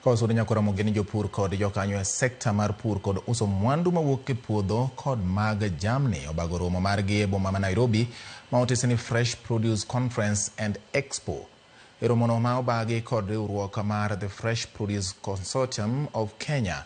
Ka wasudo nyaka Ramogi ni jopur kod jokanyo e sekta mar pur kod uso mwandu mawuok e puodho kod mag jamni obago romo margi e boma ma Nairobi ma otisi ni Fresh Produce Conference and Expo. E romono ma obagi kod riwruok mar The Fresh Produce Consortium of Kenya,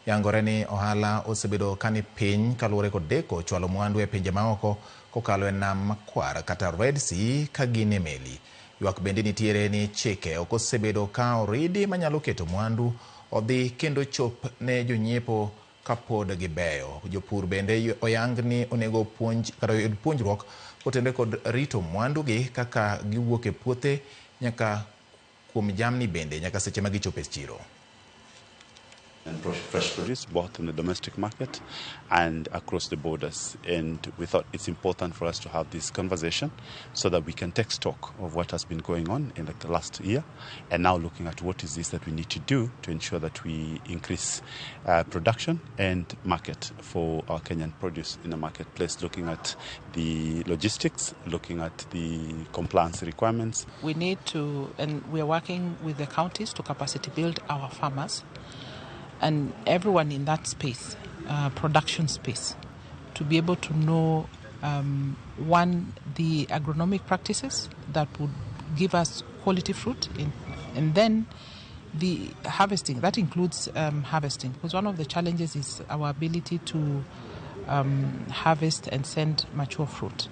yangore ni ohala osebedo kani piny kaluwore kod deko chwalo mwandu e pinje maoko kokalo e nam makwar kata Red Sea ka gin e meli. Ywak bende nitiere ni chike ok osebedo ka oridi manyalo keto mwandu odhi kendo chop ne jonyiepo kapod gibeyo. Jopur bende oyang ni onego puonj kata oyud puonjruok kotenore kod rito mwandugi kaka giwuok e puothe nyaka kuom jamni bende nyaka seche ma gichopo e chiro. And fresh produce both in the domestic market and across the borders. And we thought it's important for us to have this conversation so that we can take stock of what has been going on in the last year and now looking at what is this that we need to do to ensure that we increase production and market for our Kenyan produce in the marketplace, looking at the logistics, looking at the compliance requirements. We need to, and we are working with the counties to capacity build our farmers and everyone in that space, production space, to be able to know one, the agronomic practices that would give us quality fruit, and then the harvesting. That includes harvesting, because one of the challenges is our ability to harvest and send mature fruit.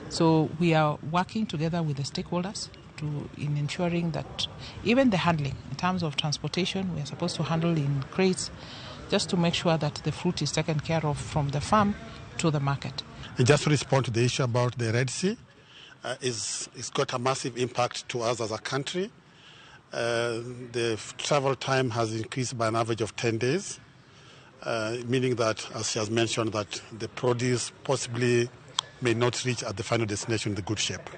So we are working together with the stakeholders to in ensuring that even the handling, in terms of transportation, we are supposed to handle in crates, just to make sure that the fruit is taken care of from the farm to the market. And just to respond to the issue about the Red Sea, it's got a massive impact to us as a country. The travel time has increased by an average of 10 days, meaning that, as she has mentioned, that the produce possibly may not reach at the final destination in the good shape.